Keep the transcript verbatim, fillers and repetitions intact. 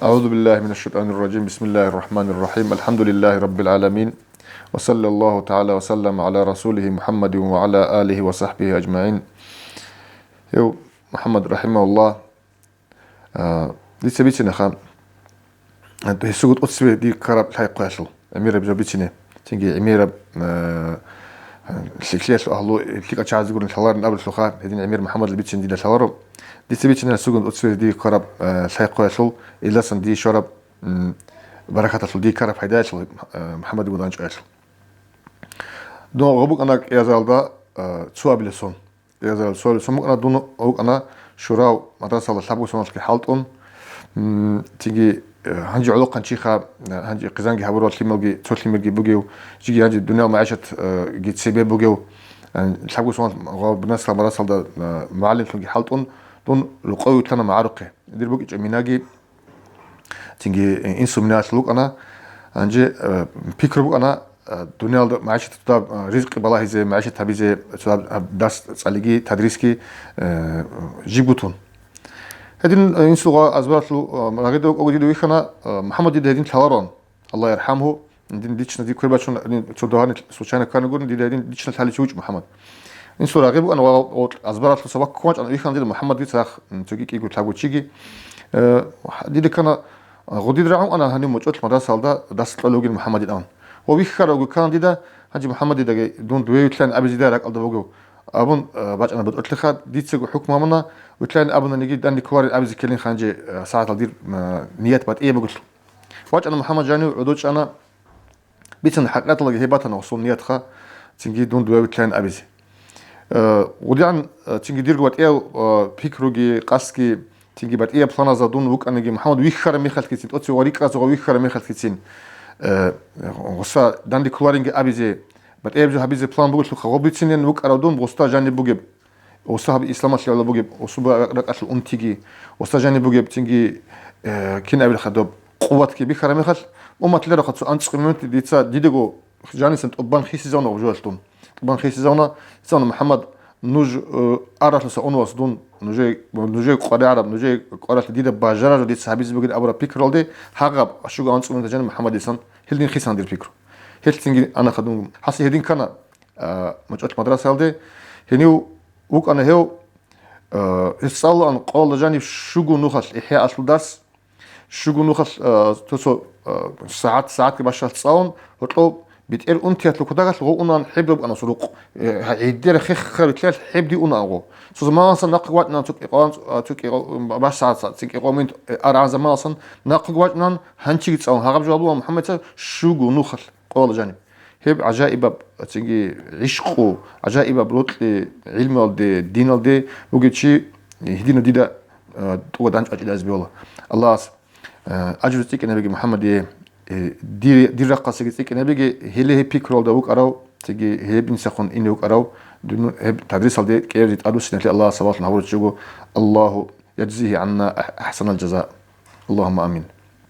أعوذ بالله من الشيطان الرجيم. بسم الله الرحمن الرحيم. الحمد لله رب العالمين. وصلى الله تعالى وسلم على رسوله محمد وعلى آله وصحبه أجمعين. Гьев МухӀаммад рахӀимагьуллагь, а, дица бицина ха, гьесул тӀоцебе дие ккараб лъай-хъваялъул гӀемераб жо бицине. Цинги гӀемераб, а, лъикӀлъиялъул агьлу, лъикӀал чагӀазе гурин лъаларин абулелъулха, гьедин гӀемер МухӀаммадил бицине дида лъаларо. Дица бицина гьесул тӀоцебе дие ккараб, а, лъай-хъваялъул, илдасан дие щвараб, м, баракаталъул, дие ккараб пайдаялъул, а, МухӀаммадил гъоданчӀваялъул. Дун гъоб букӀана кӀиазаралда, а, цо абилеб сон. Кьезарал суалеб сон букӀана, дун вукӀана Шурав мадрасалда лъабго соналъги хӀалтӀун. М, цинги, э, гьанже гӀолохъанчиха, э, гьанже хъизанги гьабурал лъималги, цо лъимерги бугев, жиги гьанже дуниял магӀишат, э, ги цебе бугев, э, лъабго сонал гъо-, бунасла мадрасалда, э, мугӀалимлъунги хӀалтӀун, дун рукъове вилълъана магӀарухъе. Дир букӀичӀеб минаги, цинги, э, инсул минаялъул вукӀана. Гьанже, э, пикру букӀана, э, дуниялда магӀишат цода, э, ризкъи балагьизе, магӀишат гьабизе, цода, э, дарс цӀалиги, тадрисги, э, жибгутун. Гьедин, э, инсул гъо-, азбаралъул, э, рагъида вукӀаго дида вихьана, э, МухӀаммад дида гьедин лъаларон, Аллагь ярхӀамгьу, дин лично дие квер бачун, дин цо дагьани случайно ккана гурин, дида гьедин лично лъаличи вуч МухӀаммад. Инсул рагъи букӀана ва, ва азбаралъуса ваккун вачӀана вихьана дида МухӀаммад дица ах, м, цоги кӀиго лъабго чиги. Э, дида ккана, э, гъудид рагӀун ана гьанив мочӀолъ мадрасалда дас кьолев вугин МухӀаммадил ан. Ва вихьарав вугин ккана дида, гьанже МухӀаммадидаги дун дуе вилълъайин абизе дида ракӀалда бугев. Абун, э, бачӀана БетӀерлъиха, дицаго хӀукму гьабуна, вилълъайин абунаниги данде кколарин абизе ккелин ханже, э, сагӀатал дир, э, ният батӀияб бугелъул. ВачӀана МухӀаммад жанив гӀодов чӀана, бицана хӀакъикъаталдаги гьеб батана гъосул ниятха, цинги дун дуе вилълъайин абизе. Э, гъудигӀан, э, цинги дирго батӀияв, э, пикруги, къасдги, цинги батӀияб планазда дун вукӀаниги, МухӀаммад вихьараб мехалъгицин, тӀоцеве ва рикӀкӀазе гъов вихьараб мехалъгицин, э, гъоса данде кколаринги абизе, батӀияб жо гьабизе план бугелъулха, гъоб бицинин вукӀарав дун гъоста жаниб бугеб. Гъоса гьаб исламалъе гӀоло бугеб, гъосул ба-, ракӀалъул унтиги, гъоса жаниб бугеб цинги, э, кин абилха доб, къуватги бихьараб мехалъ, уммат лералха цо анцӀго моменте дица дидаго жанисан тӀубан хисизавуна гъоб жоялъ дун. ТӀубан хисизавуна, исавна, МухӀаммад, нуж, э, аралъуса унвас дун, нужей, нужей къваригӀараб, нужей къваралъе дида бажарараб дица гьабизе бугин абураб пикралде, гьагъаб, щуго анцӀго моменте жаниб МухӀаммадисан, гьел дин хисан дир пикру. Гьел цинги анаха дун. ХӀаси гьедин ккана, а, мочӀолъ мадрасаялде. Гьенив вукӀана гьев, а, гьес цӀалулаан къоялда жаниб щуго нухалъ ихӀяалъул дарс, щуго нухалъ, а, цо-цо, а, сагӀат, сагӀатги бащалъ цӀалун, гьоркьов бетӀер унтиялъул кутакалъ гъов унаан хӀеб рукӀана сурукъ. Э, гьа, гӀедер хехха рилълъиялъ хӀеб ди унаан гъо. Цо заманалъан нахъе вачӀнан цо кӀикъоян, а, цо кӀикъо-, м, баш сагӀат, цо кӀикъо минут, э, арагӀан заманалъан нахъеги вачӀнан гьанчиги цӀалун, гьагъаб жо гьабулаан МухӀаммадица щуго нухалъ къоялда жаниб. Гьеб гӀажаибаб, цинги гӀишкъу, гӀажаибаб рокьи гӀилмуялде, диналде вугев чи гьединав дида, э, тӀугӀа данчӀвачӀида азбиола. Аллагьас, э, ажру цӀикӀкӀинабиги МухӀаммадие, э, дир, дир рахъасаги цӀикӀкӀинабиги, гьеле гьеб пикруялда вукӀарав, цинги гьеб инсахъун ине вукӀарав, дун гьеб тадрисалде кӀиабизе тӀадвуссиналъе Аллагьас сабаблъун гьабуричӀого, Аллагьу яджзигьи гӀанна ахӀ-, ахӀсанал жаза. Аллагьумма амин.